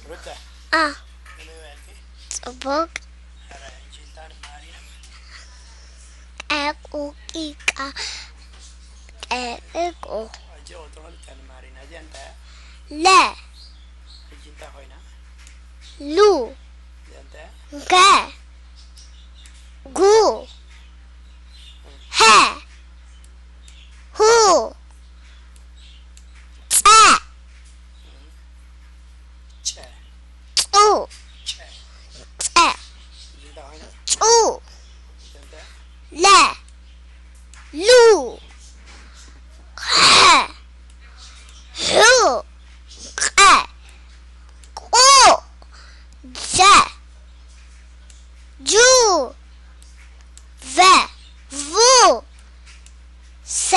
ሩታ፣ ኣ፣ ከመይ ውዒልኪ? ጽቡቕ። ሕጂ እንታይ ንመሃር ኢና? ቀቑ ቂቃ ቀእቁ። ሕጂ ቁጽሪ ክልተ ንመሃር ኢና። እዚኣ እንታይ እያ? ለ። ሕጂ እንታይ ኮይና? ሉ። እዚኣ እንታይ እያ? ገ። ጉ። ሀ። ሁ። ጸ። ጨ። ጹ። ጨ። ጸ። ጹ። ለ። ሉ። ሐ። ሑ። ቀ። ቁ። ጀ። ጁ። ቨ። ቩ። ሰ።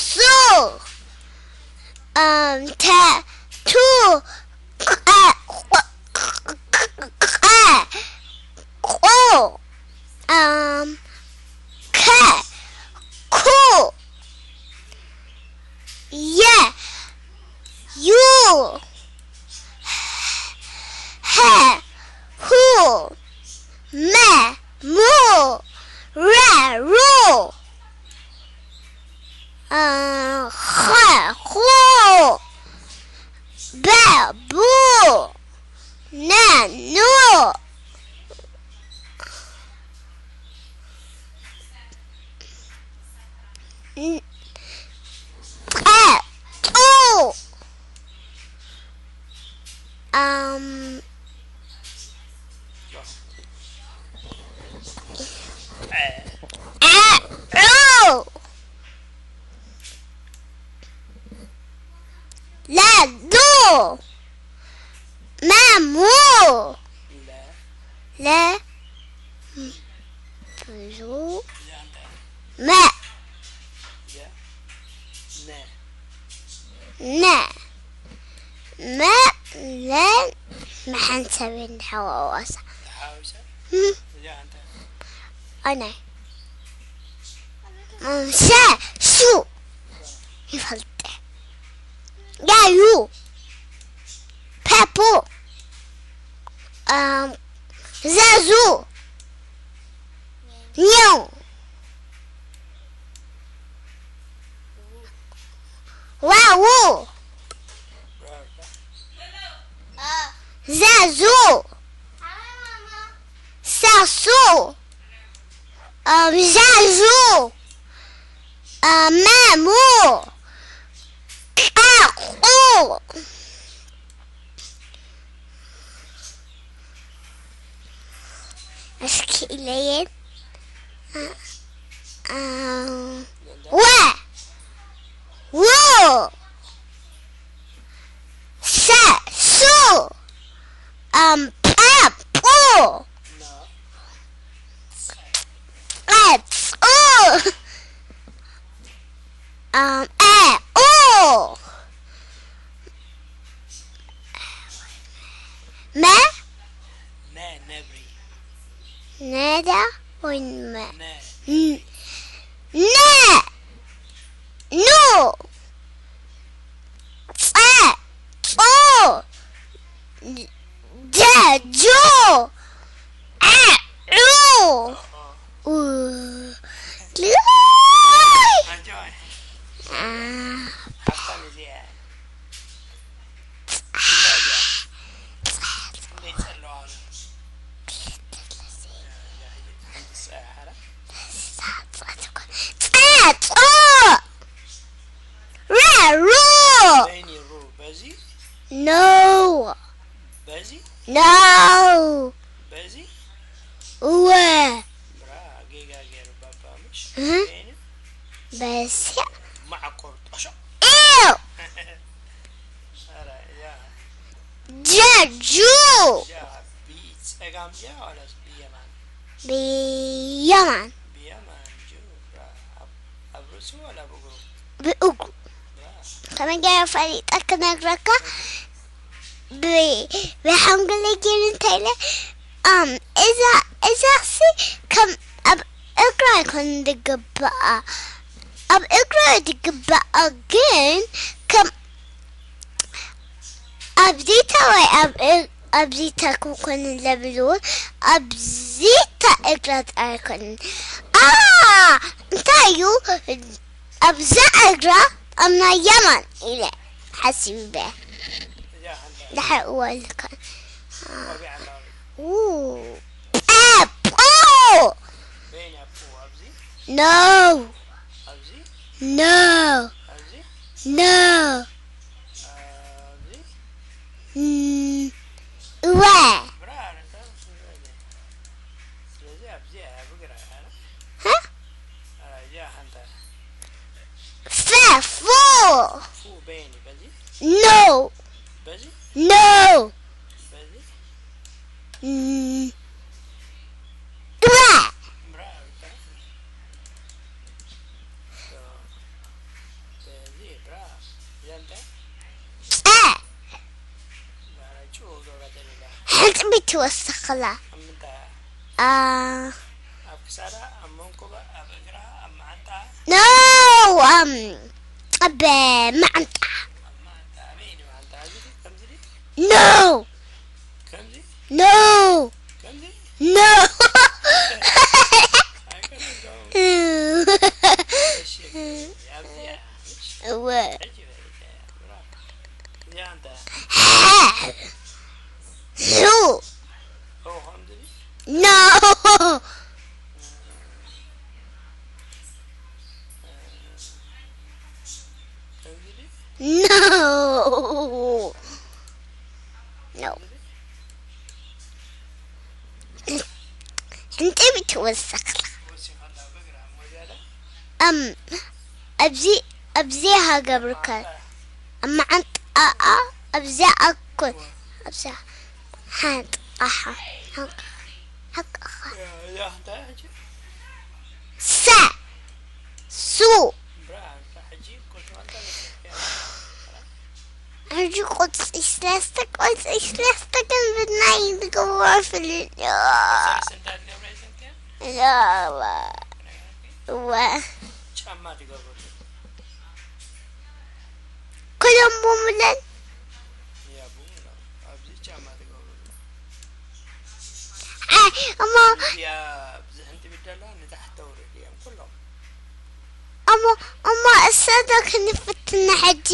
ሱ። ተ። ቱ። ቀ። ቁ። ቁ። ከ። ኩ። የ። ዩ። ሀ። ሁ። መ። ሙ። ረ። ሩ። ኸ። ኹ። በ። ቡ። ነ። ኑ። ጠ። ጡ። ዐ። ዑ። ለ። ሉ። መ። ሙ። ለ። ብዙ። መ። ነ። መ። ለ። መሓንሰብ እንዳሓዋወሳ። ኣነ። ሰ። ሱ። ይፈልጠ። ያዩ። ፐፑ። ዘዙ። ኒው። ዋዉ። ዘዙ። ሰሱ። ዛዙ። መሙ። ቀቁ። እስኪ ኢለየን። ወ። ዉ። ሰ። ሱ። ጳ። ጳ። ጳ። ጹ። ጸ። ጹ። አ። ኡ። መ። ነዳ ወይ መ። ነ። ኑ። ጸ። ጹ። ጀ። ጁ። ዐ። ዑ። ኡ። ልይ። ጸ። ጾ። ረ። ሩ። ኖ። ኖ። እወ። በስያ። ኢው። ጀጁ። ብየማን። ብእግሩ። ከመይ ገይረ ፈሊጠ ክነግረካ? ብ-፣ ብሓንጎለይ ገይሩ እንታይ ኢለ? ኣም፣ እዛ፣ እዛ ሲ ከም ኣብ እግራ ኣይኮን ዝግብኣ። ኣብ እግራ ዝግብኣ ግን ከም ኣብ ዲታ ወይ ኣብ እ-፣ ኣብዚ ተክብኮን ለብልዎ። ኣብዚ እታ እግራ ኣይኮንን። ኣ እንታይ እዩ? ኣብዛ እግራ ኣብ ናይ የማን ኢለ ሓሲበ። ድሓር እዋልካ ኡ ጳጳ no no no እወ ፈፉ no no እወ ሕልጥቢት ትወስኽላ no ኣብ መዓንጣ no no no እወ ሑ no no no ሕንጢ ብትወሰኽላ እም ኣብዚ ኣብዚ ሃገብርከ ኣብ መዓንጣኣ ኣብዚኣ ኣኮ ኣብዚኣ ሓንጣሓ ሓንጣሓ ሓንጣሓ ሰ ሱ ሕጂ ቁፅሪ ሰለስተ ቁፅሪ ሰለስተ ግን ብናይ ዝገብሮ ፍልልዮ እወ ጫማ ትገብሩ ክለምቦምለን ያቡ ኣብዚ ጫማ ትገብሩ እሞ ያ ኣብዚ ሕንቲ ብደላ ንታሕቲ ተውርድ እዮም ኩሎም እሞ እሞ እሳ ዶ ክንፍትና ሕጂ